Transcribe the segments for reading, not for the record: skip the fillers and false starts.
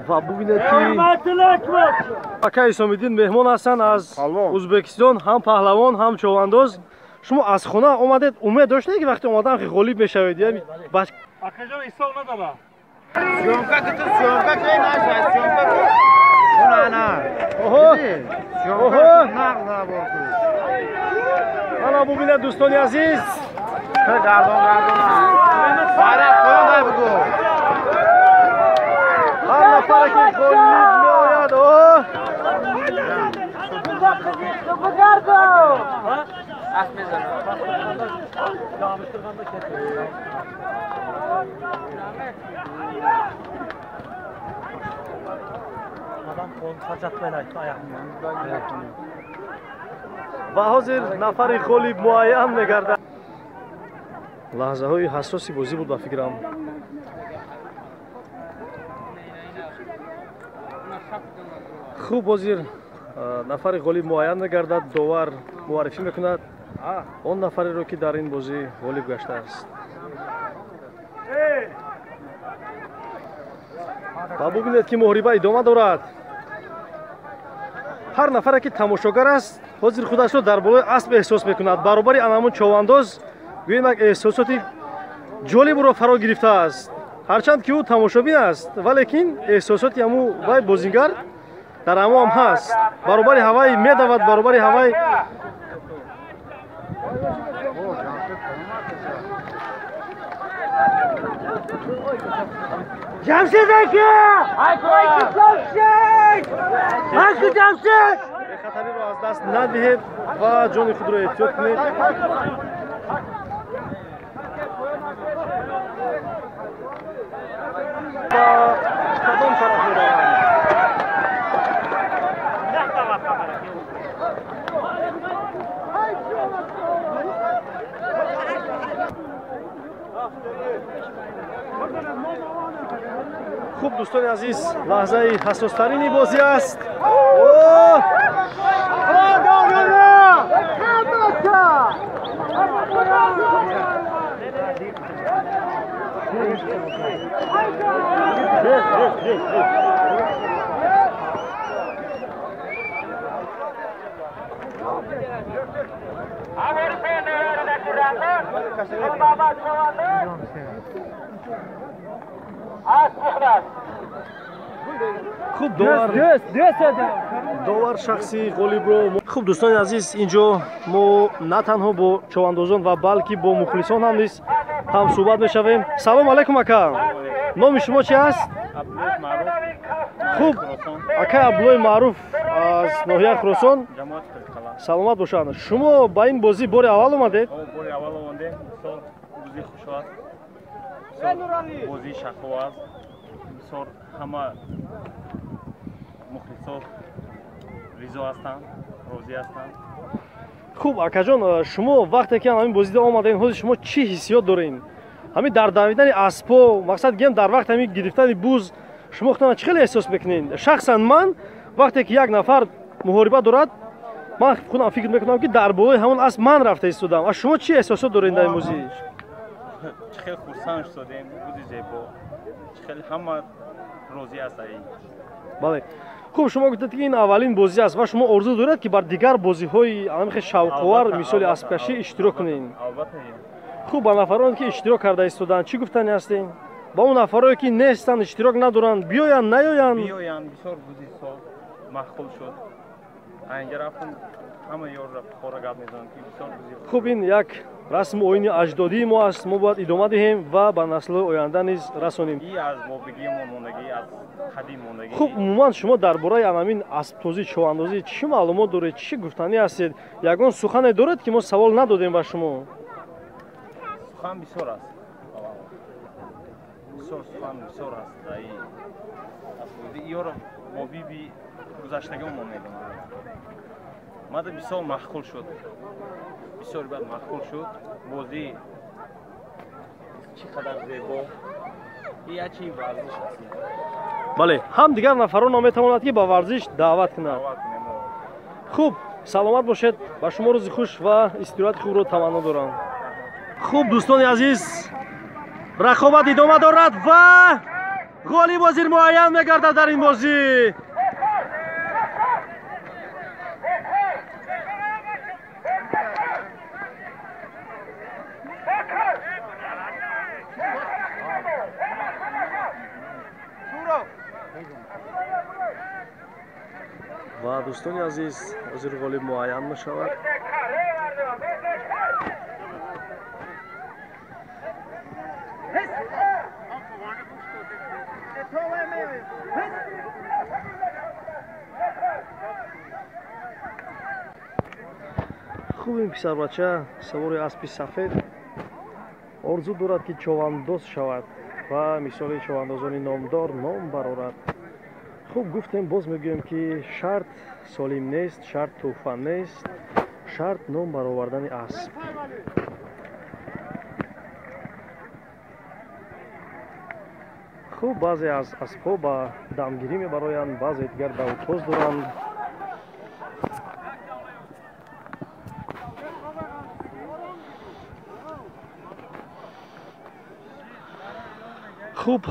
Ва бубинед ки ака Исомиддин меҳмон ҳастанд аз Ӯзбекистон, ҳам паҳлавон, ҳам човандоз. Шумо аз хона омадед, умед доштед ки вақте омадан ғолиб мешавед? Акаҷон, ҳисоб надора. Съёмка куту, съёмка ки наша, съёмка ки. На на. Оҳо. Оҳо. Нағз набор ку. Ана бубинед дӯстони азиз. Гардон гардон. Байрақ қоя дай бугу. Ҳар нафаре ки ғолиб меояд, оҳ. Ва ҳозир нафари ғолиб муайян мегардад. Лаҳзаҳои ҳассоси бозӣ буд ба фикрам. Хуб, ҳозир нафари ғолиб муайян мегардад, довар муаррифӣ мекунад он нафареро ки дар ин бозӣ ғолиб гаштааст. Ва бубинед ки муҳориба идома дорад. Ҳар нафаре ки тамошогар аст, ҳозир худашро дар болои асп эҳсос мекунад. Баробари анамун човандоз гӯем як эҳсосоти ҷолибро фаро гирифтааст. Ҳарчанд ки ӯ тамошобин аст, валекин эҳсосоти ҳаму вай бозингар дар ҳамо ҳам ҳаст. Баробари ҳавай медавад, баробари ҳавай Ҷамшед ака! Ака Ҷамшед! Ака Ҷамшед! Бехатариро аз даст надиҳед ва ҷони худро эҳтиёт кунед. Ба кадом тараф мераванд? Хуб, дӯстони азиз, лаҳзаи ҳассостарини бозӣ аст. Хуб, довар шахси ғолибро. Хуб, дӯстони азиз, инҷо мо на танҳо бо човандозон ва балки бо мухлисон ҳам низ ҳамсӯҳбат мешавем. Салом алайкум, ака. Номи шумо чи аст? Хуб, акай Абдуллои Маъруф аз ноҳияи Хуросон. Саломат бошанд. Шумо ба ин бозӣ бори аввал омадед? Бори аввал омадем. Бисёр бозии хуш аст, бозии шахов аст. Бисёр ҳама мухлисот ризо ҳастанд, розӣ ҳастанд. Хуб, акаҷон, шумо вақте ки ҳамин бозида омадед, ҳозир шумо чӣ ҳиссиёт доред? Ҳамин дар давидани аспо, мақсад гӯем, дар вақти ҳамин гирифтани буз шумо худтона чӣ хеле эҳсос мекунед? Шахсан ман вақте ки як нафар муҳориба дорад, ман худам фикр мекунам ки дар болои ҳамон асп ман рафта истодам. А шумо чӣ эҳсосот доред дар ин бозӣ? Чӣ хеле хурсанд шудем, бузи зебо, чӣ хеле ҳама розӣ аст. Бале. Хуб, шумо гуфтед ки ин аввалин бозӣ аст ва шумо орзу доред ки бар дигар бозиҳои ҳамин шавқовар мисоли аспкашӣ иштирок кунед. Хуб, ба нафароне ки иштирок карда истоданд чӣ гуфтани ҳастед? Ба он нафарое ки нестанд, иштирок надоранд, биёянд, наёянд? Биёянд, бисёр бузи сол маъқул шуд. Инҷа рафтам, ҳама ёр рафиқҳоро гап мезанам ки бисёр бузи. Хуб, ин як расму оини аҷдодии мо аст, мо бояд идома диҳем ва ба наслҳои оянда низ расонем. И аз бобигии мо мондагӣ, аз қадим мондагӣ. Хуб, умуман шумо дар бораи анамин асптозӣ, човандозӣ чӣ маълумот доред, чӣ гуфтанӣ ҳастед? Ягон сухане доред ки мо савол надодем ба шумо? Сухан бисёр аст, бисёр сухан бисёр аст. Иёро бобиби гузаштагиҳо медонанд. Мада бисёр маъқул шуд, бисёр бад маъқул шуд. Бозӣ чӣ қадар зебо, ячи варзиш аст. Бале, ҳам дигар нафаронро метавонад ки ба варзиш даъват кунад. Хуб, саломат бошед, ба шумо рӯзи хуш ва истироҳати хубро таманно дорам. Хуб, дӯстони азиз, рақобат идома дорад ва ғолиб ҳозир муайян мегардад дар ин бозӣ. Ва дӯстони азиз, ҳозир ғолиб муайян мешавад. Хуб, ин писарбача савори аспи сафед орзу дорад, ки човандоз шавад ва мисоли човандозони номдор ном барорад. Хуб, гуфтем, боз мегӯем, ки шарт солим нест, шарт тӯҳфа нест, шарт ном баровардани асп. Хуб, баъзе аз аспҳо ба дамгирӣ мебароянд, баъзе дигар давтоз доранд. Хуб,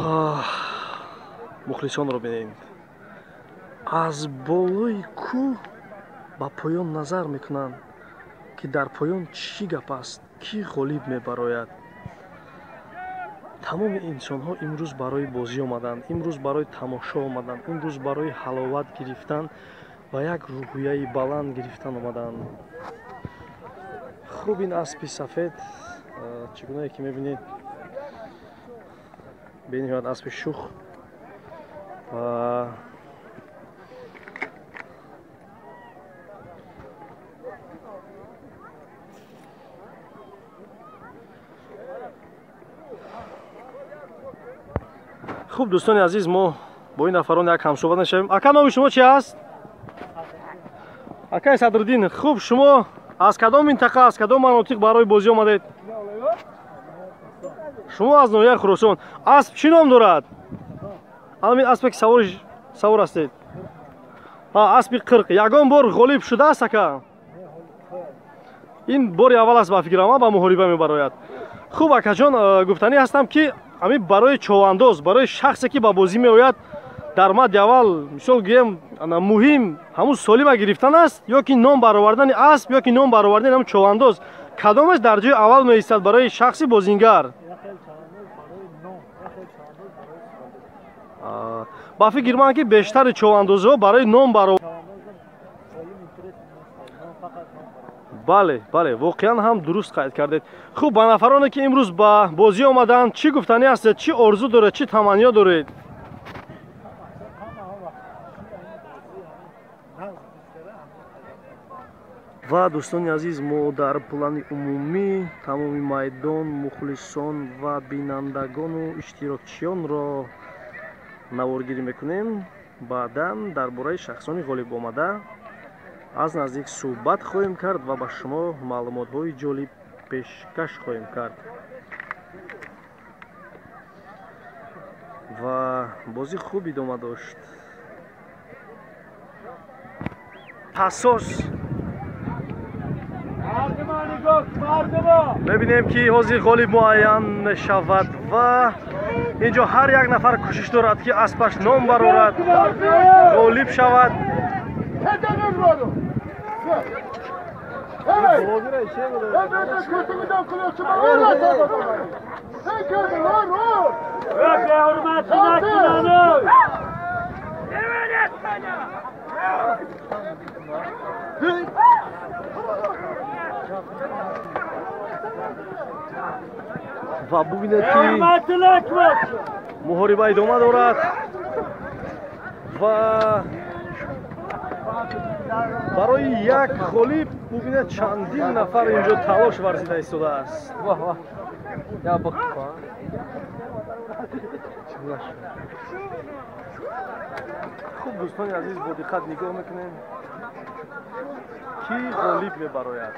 мухлисонро бинед, аз болои кӯҳ ба поён назар мекунанд, ки дар поён чӣ гап аст, кӣ ғолиб мебарояд. Тамоми инсонҳо имрӯз барои бозӣ омаданд, имрӯз барои тамошо омаданд, имрӯз барои ҳаловат гирифтан ва як рӯҳияи баланд гирифтан омаданд. Хуб, ин аспи сафед, чӣ гунае ки мебинед, бениҳоят аспи шух ва хуб, дӯстони азиз, мо бо ин нафарон як ҳамсӯҳбат мешавем. Ака, номи шумо чи аст? Акаи Садриддин, хуб, шумо аз кадом минтақа, аз кадом манотиқ барои бозӣ омадед? Шумо аз ноҳияи Хуросон. Асп чӣ ном дорад? Ҳамин аспе ки савор ҳастед. Аспи қирқ. Ягон бор ғолиб шудааст, ака? Ин бори аввал аст, ба фикрам, ба муҳориба мебарояд. Хуб, акаҷон, гуфтанӣ ҳастам, ки ҳамин барои човандоз, барои шахсе ки ба бозӣ меояд, дар мадди аввал, мисол гӯем, муҳим ҳамун солима гирифтан аст ё ки ном баровардани асп, ё ки ном баровардани ҳамун човандоз? Кадомаш дар ҷои аввал меистад барои шахси бозингар? Ба фикр ман, ки бештари човандозҳо барои ном баро. Бале, бале, воқеан ҳам дуруст қайд кардед. Хуб, ба нафароне ки имрӯз ба бозӣ омаданд, чӣ гуфтанӣ ҳастед, чӣ орзу доред, чӣ таманниё доред? Ва дӯстони азиз, мо дар плани умумӣ тамоми майдон, мухлисон ва бинандагону иштирокчиёнро наворгирӣ мекунем. Баъдан дар бораи шахсони ғолиб омада аз наздик суҳбат хоҳем кард ва ба шумо маълумотҳои ҷолиб пешкаш хоҳем кард. Ва бозӣ хуб идома дошт. Ҳассос мебинем, ки ҳозир ғолиб муайян мешавад ва инҷо ҳар як нафар кӯшиш дорад, ки аспаш ном барорад, ғолиб шавад. Ва бубинед, ки муҳориба идома дорад ва барои як ғолиб, бубинед, чандин нафар инҷо талош варзида истодааст. Хуб, дӯстони азиз, бо диққат нигоҳ мекунем, кӣ ғолиб мебарояд.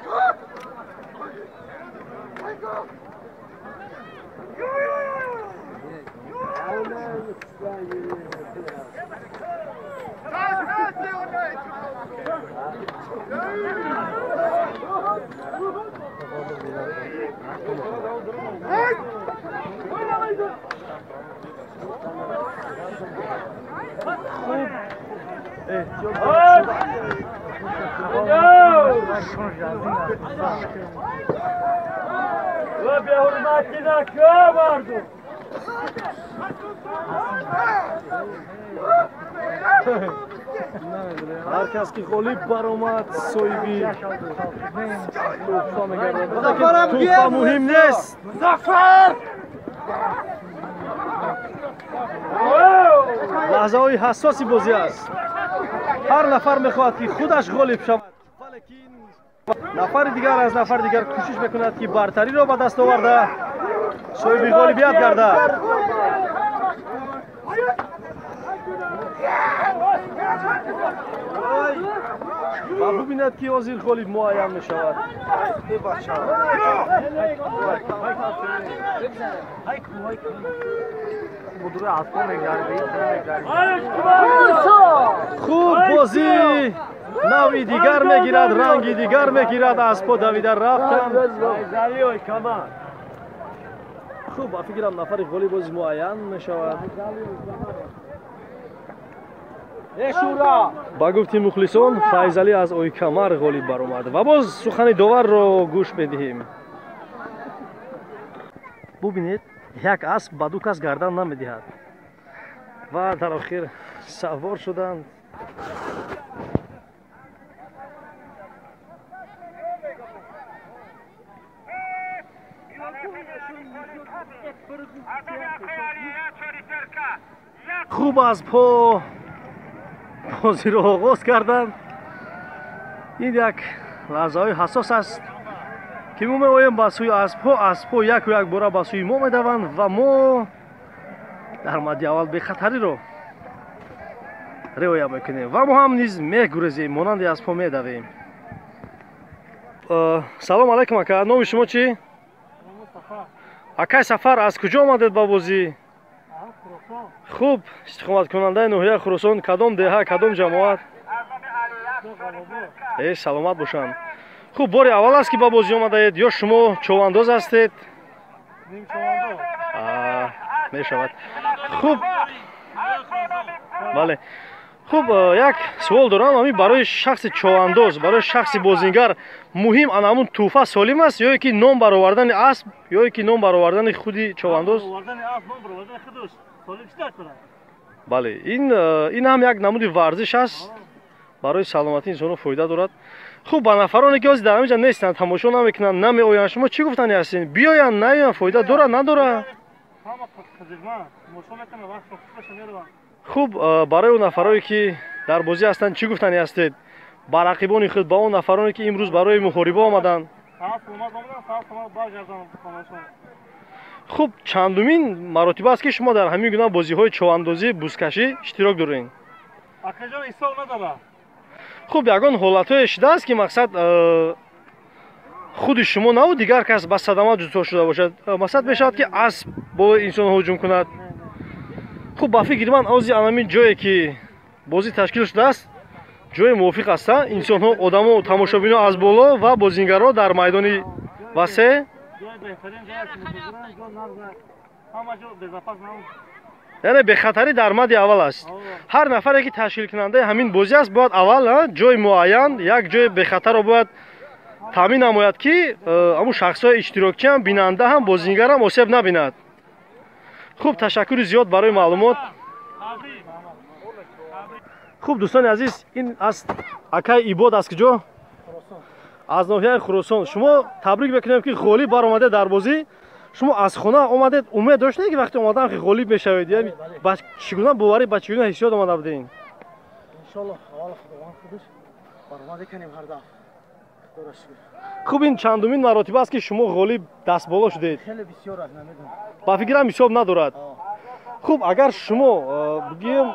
Эҳтиёт. Беҳурматӣ накун, мардум. Ҳар кас ки ғолиб баромад, соҳиби тӯҳфа мегардад. Тӯҳфа муҳим нест. Музаффар! Лаҳзаҳои ҳассоси бозӣ аст. Ҳар нафар мехоҳад, ки худаш ғолиб шавад, валекин нафари дигар аз нафари дигар кӯшиш мекунад, ки бартариро ба даст оварда соҳиби ғолибият гардад. Ва бубинад, ки ҳозир ғолиб муайян мешавад. Хуб, бозӣ навъи дигар мегирад, ранги дигар мегирад. Аспо давида рафтанд. Хуб, ба фикрам, нафари ғолиб бози муайян мешавад. Ба гуфти мухлисон, Файзалӣ аз Ойкамар ғолиб баромад. Ва боз сухани доварро гӯш медиҳем. Бубинед, як асп ба ду кас гардан намедиҳад. Ва дар охир савор шуданд. Хуб, аспҳо бозиро оғоз карданд. Ин як лаҳзаҳои ҳассос аст, ки мо меоем ба сӯи аспҳо, аспҳо яку як бора ба сӯи мо медаванд ва мо дар мадди аввал бехатариро риоя мекунем ва мо ҳам низ мегурезем, монанди аспҳо медавем. Салом алайкум, ака. Номи шумо чӣ? Акай Сафар, аз куҷо омадед ба бозӣ? Хуб, истиқоматкунандаи ноҳияи Хуросон, кадом деҳа, кадом ҷамоат? Э, саломат бошанд. Хуб, бори аввал аст, ки ба бозӣ омадаед ё шумо човандоз ҳастед? Мешавад. Хуб, бале. Хуб, як суол дорам. Ҳамин барои шахси човандоз, барои шахси бозингар муҳим ана ҳамун тӯҳфа солим аст ё ки ном баровардани асп, ё ки ном баровардани худи човандоз? Бале, ин ҳам як намуди варзиш аст, барои саломатии инсонҳо фоида дорад. Хуб, ба нафароне, ки ҳозир дар ҳамин ҷа нестанд, тамошо намекунанд, намеоянд, шумо чӣ гуфтани ҳастед? Биёянд, наёянд, фоида дорад, надорад? Хуб, барои он нафарое, ки дар бозӣ ҳастанд, чӣ гуфтани ҳастед? Ба рақибони худ, ба он нафароне, ки имрӯз барои муҳориба омаданд. Хуб, чандумин маротиба аст, ки шумо дар ҳамин гуна бозиҳои човандозӣ, бузкашӣ иштирок доред? Хуб, ягон ҳолатҳое шудааст, ки мақсад худи шумо наву дигар кас ба садама дучор шуда бошад? Мақсад мешавад, ки асп болои инсон ҳуҷум кунад. Хуб, ба фикри ман, ози анамин ҷое, ки бозӣ ташкил шудааст, ҷои мувофиқ аст. Инсонҳо, одамо, тамошобино аз боло ва бозингарро дар майдони васеъ. Яъне бехатарӣ дар мадди аввал аст. Ҳар нафаре, ки ташкилкунандаи ҳамин бозӣ аст, бояд аввал ҷои муайян, як ҷои бехатарро бояд таъмин намояд, ки ҳамун шахсҳои иштирокчиам, бинанда ҳам, бозингарам осеб набинад. Хуб, ташаккури зиёд барои маълумот. Хуб, дӯстони азиз, ин аст акай Ибод. Аз куҷо? Аз ноҳияи Хуросон. Шумо табрик мекунем, ки ғолиб баромадед дар бозӣ. Шумо аз хона омадед, умед доштед, ки вақте омадан, ки ғолиб мешавед? Яъне ба чӣ гуна боварӣ, ба чӣ гуна ҳиссиёт омада будед? Иншоллоҳ, аввал Худованд худаш, баромада канем ҳар дафъа. Худоро шукр. Хуб, ин чандумин маротиба аст, ки шумо ғолиб дастболо шудед? Хеле бисёр аст, намедонам. Ба фикрам, ҳисоб надорад. Хуб, агар шумо бигӯем,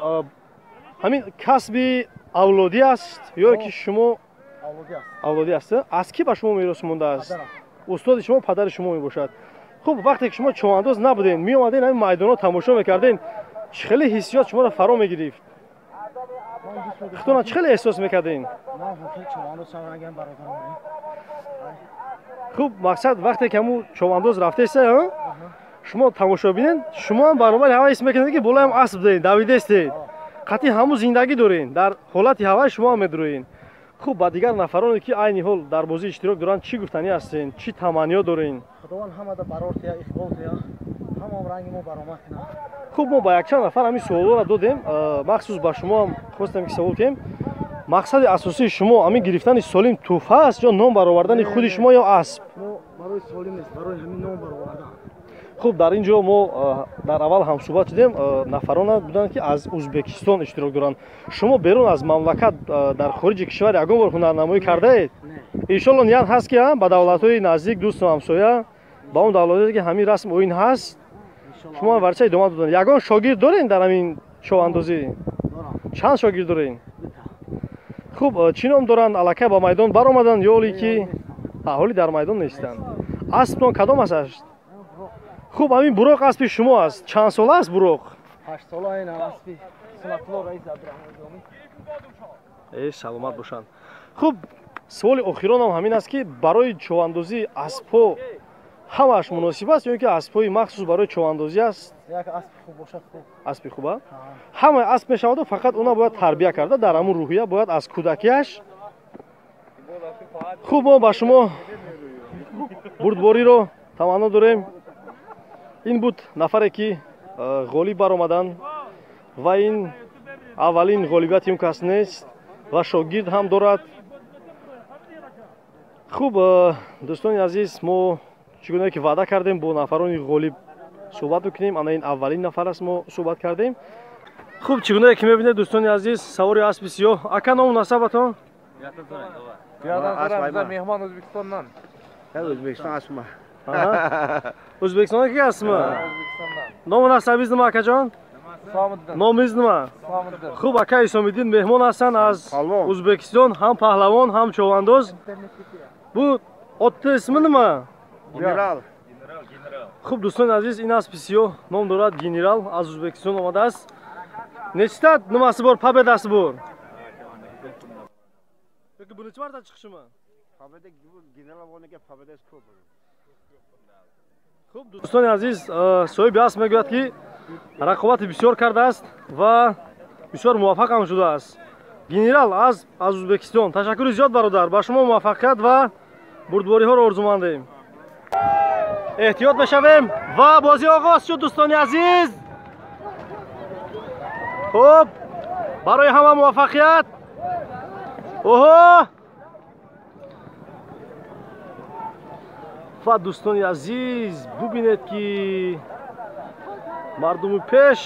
ҳамин касби авлодӣ аст ё ки шумо? Авлодӣ аст. Аз кӣ ба шумо мерос мондааст? Устоди шумо падари шумо мебошад. Хуб, вақте ки шумо човандоз набудед, меомадед ҳамин майдонҳо тамошо мекардед, чӣ хеле ҳиссиёт шуморо фаро мегирифт? Худтона чӣ хеле эҳсос мекардед? Хуб, мақсад, вақте ки ҳамун човандоз рафтеста, шумо тамошо бинед, шумо ҳам баробари ҳава ҳис мекунед, ки болоям асп доред, давидестед. Қатъи ҳамун зиндагӣ дорен, дар ҳолати ҳавай шумо ҳам медуроен. Хуб, ба дигар нафароне ки айни ҳол дар бозӣ иштирок доранд, чӣ гуфтанӣ ҳастен, чӣ таманниё дорен? Худованд ҳамада барор тия, иқбол тия, ҳамаам ранги мо баромад кунад. Хуб, мо ба якчанд нафар ҳамин суолҳоро додем, махсус ба шумо ҳам хостем ки савол кунем. Мақсади асосии шумо ҳамин гирифтани солим тӯҳфа аст ё ном баровардани худи шумо ё асп? Мо барои солим нест, барои ҳамин ном баровардан. Хуб, дар ин ҷо мо дар аввал ҳамсӯҳбат шудем, нафарона буданд ки аз Ӯзбекистон иштирок доранд. Шумо берун аз мамлакат, дар хориҷи кишвар ягон бор ҳунарнамоӣ кардаед? Иншолло ният ҳаст ки ба давлатҳои наздик, дӯсту ҳамсоя, ба он давлатҳое ки ҳамин расм оин ҳаст, шумо варча идома доданд. Ягон шогирд дорен дар ҳамин човандозӣ? Чанд шогирд дорен? Хуб, чӣ ном доранд? Аллакай ба майдон баромаданд ё ҳоле ки ҳоли дар майдон нестанд? Аспатон кадом аст? Хуб, ҳамин буроқ аспи шумо аст. Чанд сола аст буроқ? 8 сола ин аспи Сунатулло раис Абдурахмон Ҷомӣ. Э, саломат бошанд. Хуб, суоли охиронам ҳамин аст ки барои човандозӣ аспҳо ҳамааш муносиб аст ё ин ки аспҳои махсус барои човандозӣ аст? Як аспи хуб бошад, хуб. Аспи хуб, а? Ҳамаи асп мешаваду фақат уна бояд тарбия карда, дар ҳамун рӯҳия бояд аз кӯдакиаш. Хуб, мо ба шумо бурдбориро таманно дорем. Ин буд нафаре ки ғолиб баромаданд ва ин аввалин ғолибияти он кас нест ва шогирд ҳам дорад. Хуб, дӯстони азиз, мо чӣ гуна ки ваъда кардем бо нафарони ғолиб суҳбат бикунем, ана ин аввалин нафар аст, мо суҳбат кардем. Хуб, чӣ гуна ки мебинед, дӯстони азиз, савори аспи сиёҳ. Ака, ному насабатон? Меҳмон Ӯзбекистондан. Ӯзбекистон асма. Ӯзбекистонда ки ҳастми? Ному насабиз нима, акаҷон? Номиз нима? Хуб, ака Исомиддин меҳмон ҳастанд аз Ӯзбекистон, ҳам паҳлавон, ҳам човандоз. Бу отти исми нима? Генерал. Хуб, дӯстони азиз, ин аспи сиёҳ ном дорад Генерал, аз Ӯзбекистон омадааст. Нечта nimasi bor, победаси bor? Yoki birinchi marta chiqishimi? Победа генерал bo'lgan, победasi ko'p. Хуб, дӯстони азиз, соҳиби асп мегӯяд ки рақобати бисёр кардааст ва бисёр муваффақ ҳам шудааст. Генерал аз Ӯзбекистон. Ташаккури зиёд, бародар, ба шумо муваффақият ва бурдбориҳоро орзумандем. Эҳтиёт мешавем ва бозӣ оғоз шуд, дӯстони азиз. Хуб, барои ҳама муваффақият. Оҳо! Ва дӯстони азиз, бубинед ки мардуми пеш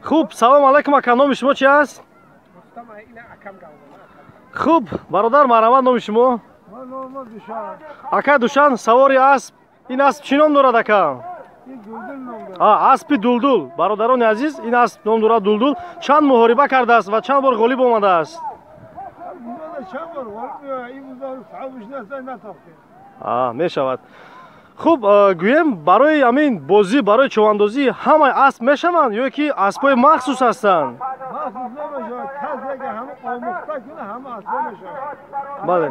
Хуб, салом алайкум, ака, номи шумо чи аст? Хуб, бародар, марҳамат, номи шумо? Ака Душан, савори асп. Ин асп чӣ ном дорад, ака? Аспи Дулдул. Бародарони азиз, ин асп ном дорад Дулдул. Чанд муҳориба кардааст ва чанд бор ғолиб омадааст? Мешавад. Хуб, гӯем, барои ҳамин бозӣ, барои човандозӣ ҳамаи асп мешаванд ё ки аспҳои махсус ҳастанд? Бале.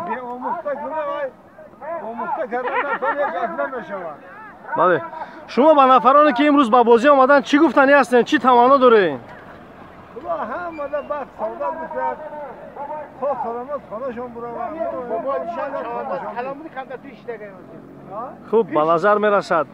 Бале. Шумо ба нафароне ки имрӯз ба бозӣ омаданд чӣ гуфтанӣ ҳастед, чӣ таманно доред? Хуб, ба назар мерасад.